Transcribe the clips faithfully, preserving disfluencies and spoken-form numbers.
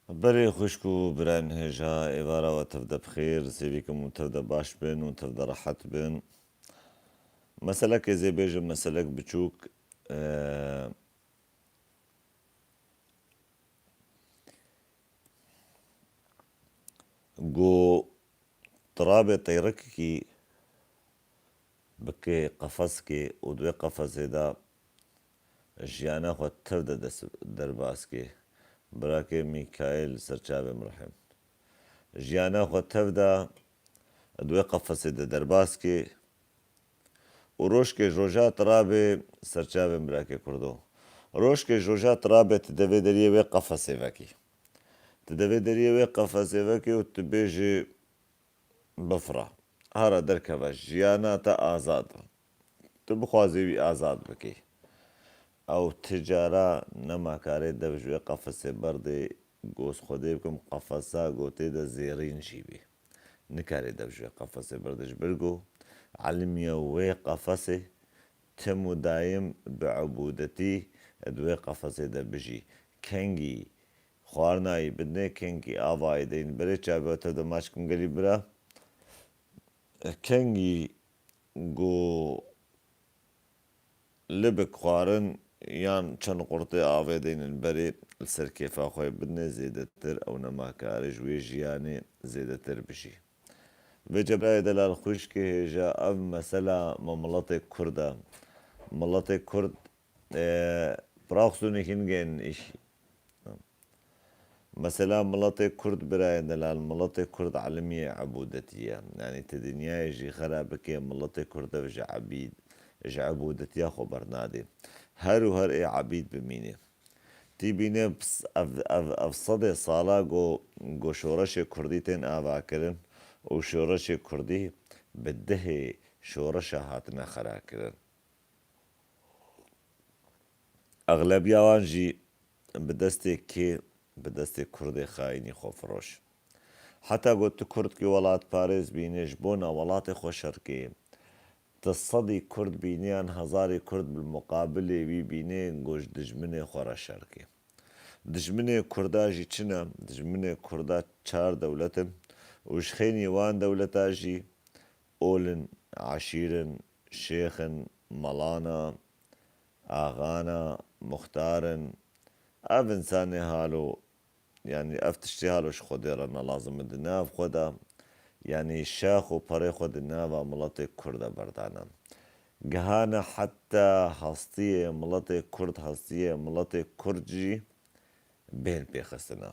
Berê xwişk û birayên hêja, êvara we tev de bi xêr, sêvîkim û tev de baş bin û tev de rehet bin. Meselekê zê bêjim, meselek biçûk, e, Go tirabê teyrikekî bike qefeskê û di wê qefesê de jiyana xwe tev de dest derbas ke. Birakê Mîkaîl, serçavê min rihim. Jiyana xwe tev de di wê qefesê de derbas ke. Û rojkê ji roja tirabê, serçavên birakê Kurdo. Rojkê ji roja tirabê tu devê deriyê wê qefesê vekî. Tu devê deriyê wê qefesê vekî û tu bêjî bifira. Hara derkeve, jiyana te azad be. Tu bixwazî wî azad bikî. Ew ti cara nema karê dev ji wê qefesê berdê, goz Xwedê bikim, qefesa gotê de zêrîn jî bî. Nikarê dev ji wê qefesê berde ji ber ku elimiya wê qefesê tim û dayim bi ebûdetî di wê qefesê de bijî. Kengî xwarina yî bidinê, kengî ava yî deyîn berê çavê te de maçkim gelî bira. Kengî ku libik xwarin yan çend qurtê avê deynin berê, li ser kêfa xwe bidinê, zêdetir ew nema karê ji wê jiyanê zêdetir bijî. Vê cebrayê delal xwişkê hêja, ev mesela me miletê Kurd e. Miletê Kurd, e, brauchst du nicht hingehen, ich Mesela miletê Kurd, birayên delal, miletê Kurd elimiyê ebûdetî ye. Yanî ti dinyayê jî xera bikê, miletê Kurd ev ji ebîd, ji ebûdetiya xwe bernadê. Her û her ê ebîd bimînê. Tî bîne ps-, ev, ev, ev sedê sala go, go şoreşê Kurdî tên avakirin û şoreşê Kurdî bi dihê şoreşa hatine xera kirin. Exlebiya wan jî bi destê kê, bi destê Kurdê xayînî xwefiroş. Heta got tu Kurdkî welatparêz bînê, ji bona welatê xwe şer kê. Tu sedî Kurd bînê yan hezarî Kurd bi muqabilê wî bînê, go ji dijminê xwe re şer kê. Dijminê Kurda jî çi ne? Dijminê Kurda çar dewlet in û ji xênî wan dewleta jî ol in, eşîr in, şêx in, melan a, axan a, muxtar in. Ev însanê halo, yanî ev tiştê halo ji Xwedê re ne lazim in di nav xwe de, yanî şax û perê xwe di nava miletê Kurd de berdane. Gihane heta hestiyê miletê Kurd, hestiyê miletê Kurd jî bên pêxistine.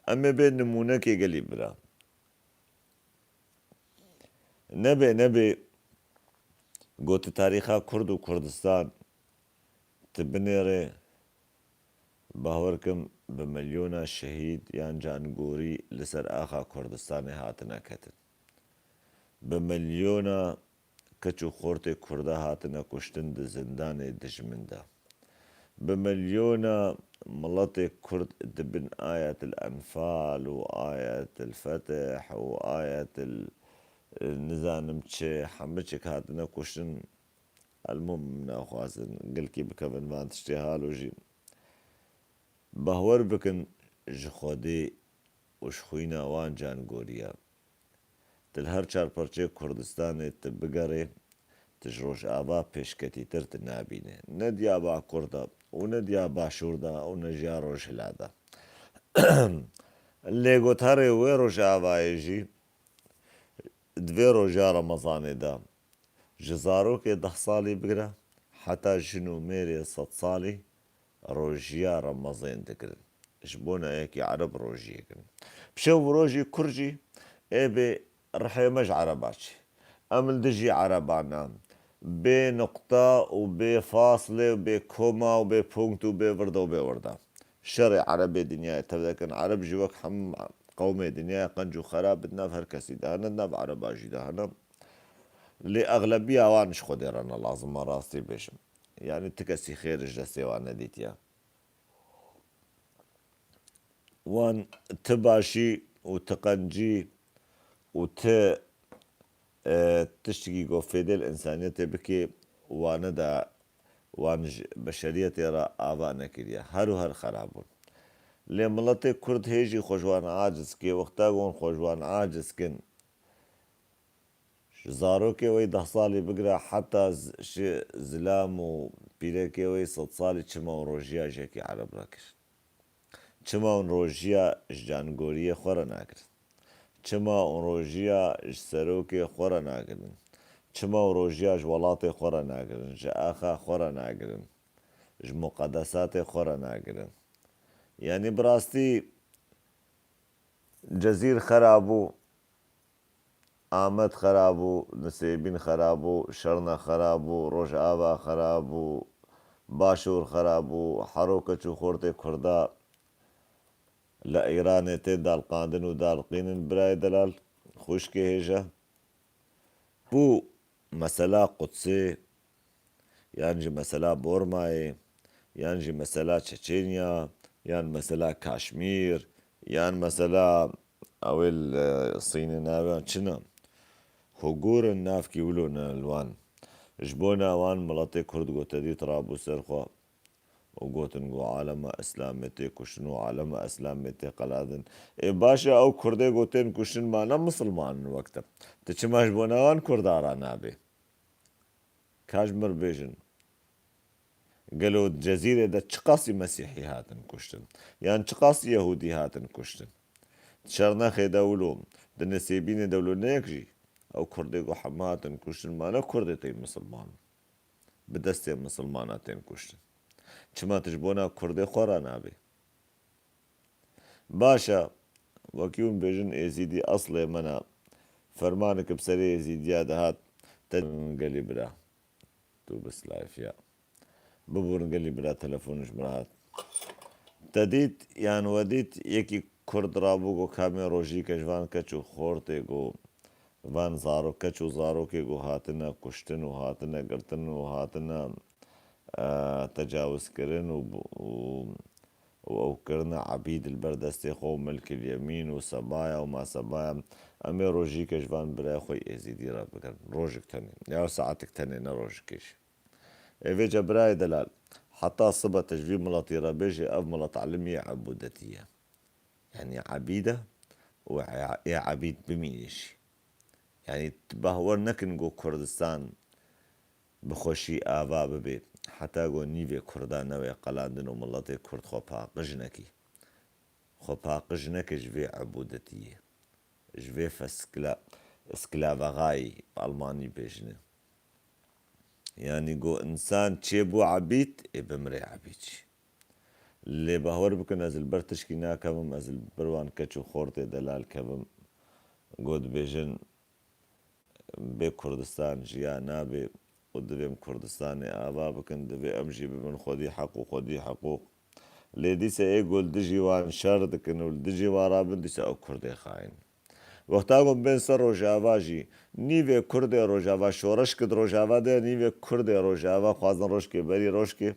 Em ê bê nimûnekê gelî bira. Nebê, nebê, got tarîxa Kurd û Kurdistan, tu binêrê, bawer kim bi milyona şehîd yan cangorî li ser axa Kurdistanê hatine ketin. Bi milyona keç û xortê Kurda hatine kuştin di zindanê dijmin de. Bi milyona miletê Kurd di bin Ayatil Enfal û Ayatil Fetih û Ayatil, e, nizanim çi, hemû çik hatine kuştin. Elmûm naxwazin gilkî bikevin van tiştê halo jî. Bahwer bikin ji Xwedê û ji xwîna wan cangoriya. Tu li her çar parçeyê Kurdistanê tu bigerê, tu ji Rojava pêşketîtir tu nabînî. Ne diya Bakur de û ne diya Başûr de û ne jî ya Rojhila de. Lê got herê wê Rojavayê jî di vê roja Remezanê de ji zarokê deh salî bigire heta jin û mêrê sed salî rojiya Remezên digirin. Ji bona yekî Ereb rojiyê kirin. Bi şev û rojî Kurd jî ê bê rihê me ji Ereba çê. Em li dijî Ereban ne. Bê nuqta û bê faslê û bê koma û bê punkt û bê virde û bê wirde. Şerê Erebê dinyayê tev dekin. Ereb jî wek hemû qewmê dinyayê qenc û xerab di nav her kesî de hene, di nav Ereba jî de hene. Lê exlebiya wan ji Xwedê re ne lazim e, rastî bêjim. Yanî ti kesî xêr ji destê wan nedîtiye. Wan ti başî û ti qencî û ti, e, tiştekî ku fêdê li însaniyetê bikê, wane da, wan ji beşeriyetê re ava nekiriye. Her û her xerab bûn. Lê miletê Kurd hê jî xwe ji wan aciz kê, wexta gon xwe ji wan aciz kin. Ji zarokê wê deh salî bigire heta zi-, şi zilam û pîrekê wê sed salî çima û rojiya ji yekî Ereb re kir? Çima hûn rojiya ji cangoriyê xwe re nagirin? Çima hûn rojiya ji serokê xwe re nagirin? Çima hûn rojiya ji welatê xwe re nagirin? Ji axa xwe re nagirin? Ji muqedesatê xwe re nagirin? Yanî bi rastî Cezîr xera bû, Amed xera bû, Nisêbîn xera bû, Şerne xera bû, Rojava xera bû, Başûr xera bû, hero keç û xortê Kurda li Îranê tên dalqandin û dalqînin birayê delal, xwişkê hêje. Bû mesela Qudsê, yan jî mesela Bormayê, yan jî mesela Çeçenya, yan mesela Kaşmîr, yan mesela ewê li Sînê navê wan çi ne? Hugur in navkî wilo ne li wan. Ji bona wan miletê Kurd got te dît rabû ser xwe û gotin ku alema Îslamê tê kuştin û alema Îslamê tê qeladin. Ê baş e, ew Kurdê ku tên kuştin ma ne misilman in wek te? Tu çima ji bona wan Kurda re nabê? Ka ji mir bêjin. Gelo Cezîrê de çiqasî Mesîhî hatin kuştin? Yan çiqasî Yehûdî hatin kuştin? Di Şernexê de wilo, di Nisêbînê de wilo ne yek jî. Ew Kurdê ku hemû hatin kuştin, ma ne Kurdê tên misilman? Bi destê misilmana tên kuştin. Çima tu ji bona Kurdê xwe re nabê? Baş e, wekî hûn bêjin Êzîdî eslê me ne. Fermanek bi serê Êzîdiya dihat, te gelî bira. Tu bi silafiya. Biburin gelî bira telefon ji min re hat. Te dît, yan we dît, yekî Kurd rabû ku kamê rojî ke ji van keç û xortê ku van zarok, keç û zarokê ku hatine kuştin û hatine girtin û hatine, e, tecawizkirin û, û, û ew kirine ebîd li ber destê xwe û milkil yemîn û sebaya û ma sebaya. Em ê rojî ke ji van birayê xwe Êzîdî re bigirin. Rojek tenê. Ya saetek tenê, ne rojekê jî. Ê vêca birayê delal, heta sibe tu ji vî miletî re bêjê, ev milet elimiyê ebûdetî ye. Yanî ebîd e û ê, ê ebîd bimînî jî. Yanî tu bawer nekin ku Kurdistan bi xweşî ava bibe, heta ku nîvê Kurda newê qelandin û miletê Kurd xwe paqij nekî. Xwe paqij neke ji vê ebûdetiyê. Ji vê feskila-, sklavexayî bi Almanî bêjine. Yanî got, însan çêbû ebîd, ê bimire ebîd jî. Lê bawer bikin, ez li ber tişkî nakevim, ez li ber wan keç û xortê delal kevim. Got dibêjin, bê Kurdistan jiyan nabe û divê em Kurdistanê ava bikin, divê em jî bibin xwedî heq û xwedî hiqûq. Lê dîsa ê ku li dijî wan şer dikin û li dijî wan rabin, dîsa ew Kurdê xayin. Wexta ku bên ser Rojava jî, nîvê Kurdê Rojava şoreş kir Rojava de, nîvê Kurdê Rojava xwazin rojkê berî rojkê,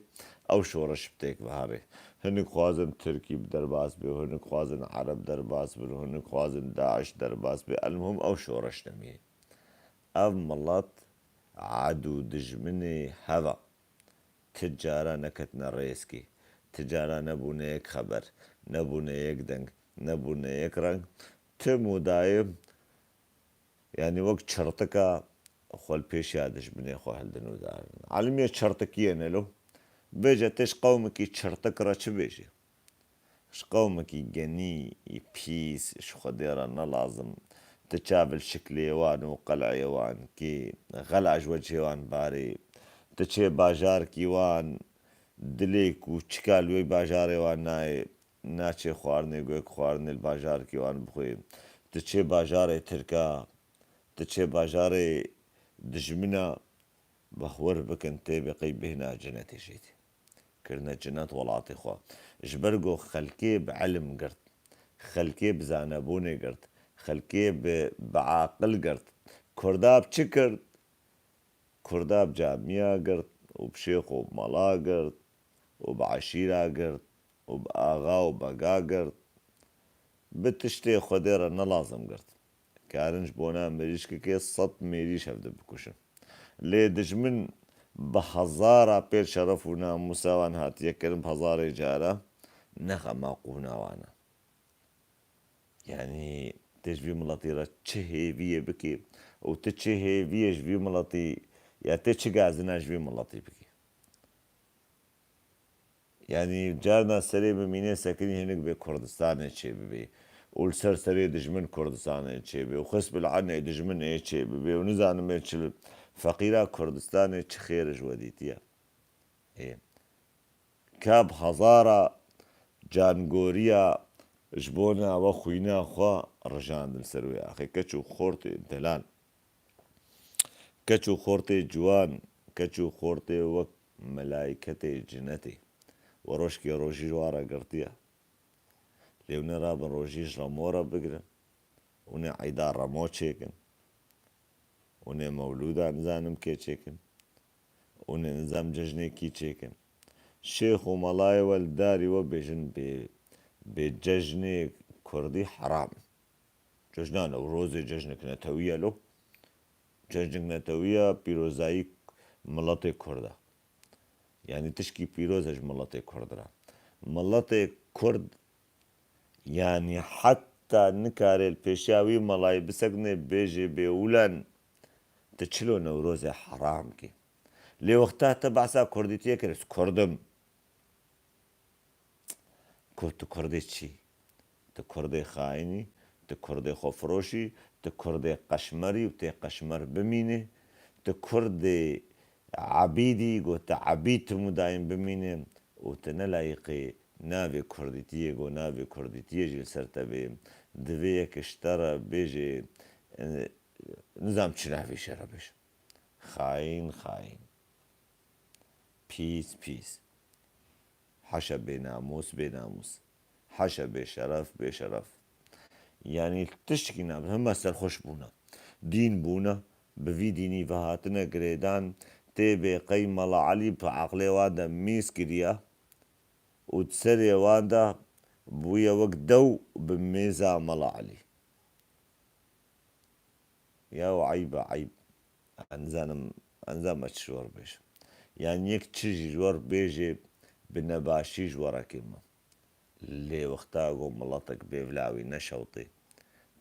ew şoreş bi têk ve habe. Hinek xwazin Tirkî bi derbas be, hinek xwazin Ereb derbas bin, hinek xwazin DAIŞ derbas be. Elmuhim ew şoreş nemîye. Ev milet edû dijminê heva. Ti cara neketine rêzkê. Ti cara nebûne yek xeber, nebûne yek deng, nebûne yek reng. Tim û dayê, yanî wek çirtika xwe li pêşiya dijminê xwe hildin û darin. Elimiyê çirtikiyê ne lo. Bêje te ji qewmekî çirtik re çi bêjî? Ji qewmekî genî, pîs, ji Xwedê re ne lazim. Tu çav li şiklê wan û qeleyê wan kê, xela ji wecihê wan barê. Tu çê bajarkî wan, dilê ku çika li wê bajarê wan nayê, naçê xwarinê, goyek xwarinê li bajarkî wan bixwê. Tu çê bajarê Tirka, tu çê bajarê dijmina, bawer bikin tê bi qey bêhna cinetê jê tê. Kirine cinet welatê xwe. Ji ber ku xelkê bi elim girt, xelkê bi zanebûnê girt, xelkê bi, bi aqil girt. Kurda bi çi girt? Kurda bi camiya girt û bi şêx û bi mala girt û bi eşîra girt û bi axa û bega girt. Bi tiştê Xwedê re ne lazim girt. Karin ji bona mirîşkekê sed mirîş hevdi bikuşin. Lê dijmin bi hezara pêr şeref û namûsa wan hatiye kirin, bi hezarê cara ne xema qûna wan e. Yanî, tê ji vî miletî re çi hêviyê bikî û tu çi hêviyê ji vî miletî, ya tê çi gazina ji vî miletî bikî. Yanî, carna serê bimînê sekinî hinik bê Kurdistanê çêbibê û li ser serê dijmin Kurdistanê çêbê û xisb el anê dijmin ê çêbibê û nizanim ê çi li feqîra Kurdistanê çi xêr ji we dîtiye. Ê. Ka bi hezara cangoriya ji bona we xwîna xwe rijandin ser wê axê. Keç û xortê delal. Keç û xortê ciwan, keç û xortê wek melayketê cinetê. We rojkê rojî ji wan re girtiye. Lê hûn ê rabin rojî ji remo re bigirin. Hûn ê eyda remo çêkin. Hûn ê mewlûda nizanim kê çêkin. Hûn ê nizam cejnê kî çêkin. Şêx û melayê we li darî we bêjin bê, bê cejnê kurdî heram. Cejna Newrozê cejnek netewî ye lo. Cejnek netewî ye, pîrozayî miletê kurd e. Yanî tişkî pîroz e ji miletê kurd re. Miletê kurd, yanî heta nikare li pêşiya wî melayê bisekine bêjê bê ulen, tu çilo Newrozê heram kî. Lê wexta te behsa kurdîtiyê kir, ez kurd im. Ku tu kurdê çi? Tu kurdê xayinî, tu kurdê xwefiroşî, tu kurdê qeşmerî û tê qeşmer bimînê, tu kurdê ebîdî, ku tu ebîd tim û dayîm bimînê û tu ne layiqê navê kurdîtiyê, ku navê kurdîtiyê jî li ser te bê. Divê yek ji te re bêjê, e, nizam çi navê jê re bêje. Xayîn, xayîn. Pîs, pîs. Haşa bênamûs, bênamûs. Haşa bêşeref, bêşeref. Yanî tiştekî nabe, hema serxweş bûne. Dîn bûne, bi vî dînî ve hatine girêdan, tê bê qey Mela Elî bi eqlê wan de mîz kiriye û di serê wan de bûye wek dew bi mêza Mela Elî. Ya eyb e, eyb. Ez nizanim, ez nizanim ez çi ji we re bêjim. Yanî yek çi jî ji we re bêjê, bi nebaşî ji we re kêm e. Lê wexta ku miletek bêvila wî neşewtê,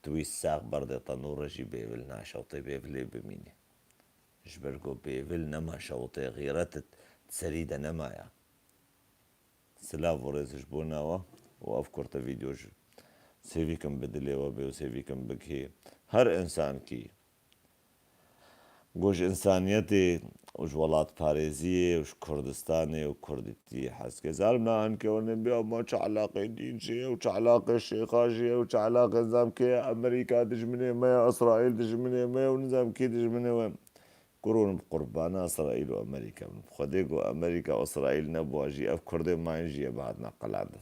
tu wî sax berdê tenûrê jî bêvil naşewtê, bêvilê bimînê. Ji ber ku bêvil nema şewtê, xîret di serî de nema ya. Silav û rêz ji bo nawa û ev kurte vîdeo ji sêvî kim bi dilê we bê û sêvî kim bigihê her însankî ku ji însaniyetê û ji welatparêziyê û ji Kurdistanê û kurdîtiyê hez ke. Zalim na hinke wan ê bê ama çi eleqê dîn jê ye û çi eleqê şêxa jê ye û çi eleqê nizam kê ye, Amerîka dijminê me ye, Îsraîl dijminê me ye û nizam kê dijminê we. Kurûn bi qurbana Îsraîl û Amerîka bin. Xwedê ku Amerîka û Îsraîl nebûa jî ev kurdê mayîn jî ye bihatina qelandin.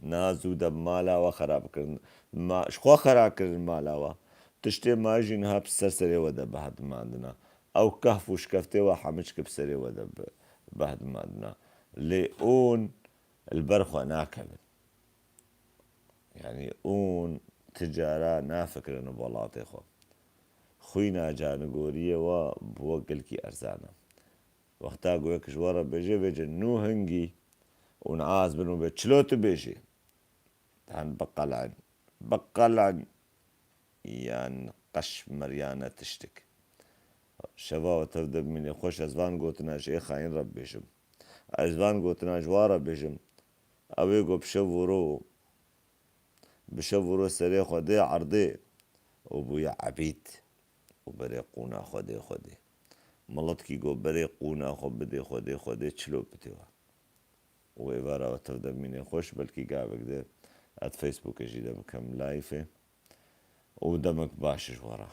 Na zû de mala we xerab kirin. Ma, ji xwe xera kirin mala we. Tiştê mayîn jî niha bi ser serê we de bihat dimandina. Ew kehf û şikeftê we hemî çi bi serê we de bi, bihat dimandina. Lê ûn li ber xwe nakevin. Yanî ûn ti cara nafikirin bi welatê xwe. Xwîna canigoriyê we bi we gelkî erzan e. Wexta ku yek ji we re bêje, bêje nû hingî û niha ez bin û bê çilo tu bêjê. Tan biqelin. Biqelin. Yan qeşmeriyane tiştik. Şeva we tev de bimîne xweş, ez van gotina ji ê xayîn re bibêjim. Ez van gotina ji wan re bêjim. Ew ê ku bi şev û ro, bi şev û ro serê xwe dê erdê û bûye ebîd û berê qûna xwe dê xwe dê. Miletkî ku berê qûna xwe bidê xwe dê xwe dê çilo bidê we. Û êvara we tev de bimîne xweş, belkî gavek de ez Facebookê jî de bikim live û demek baş ji we re.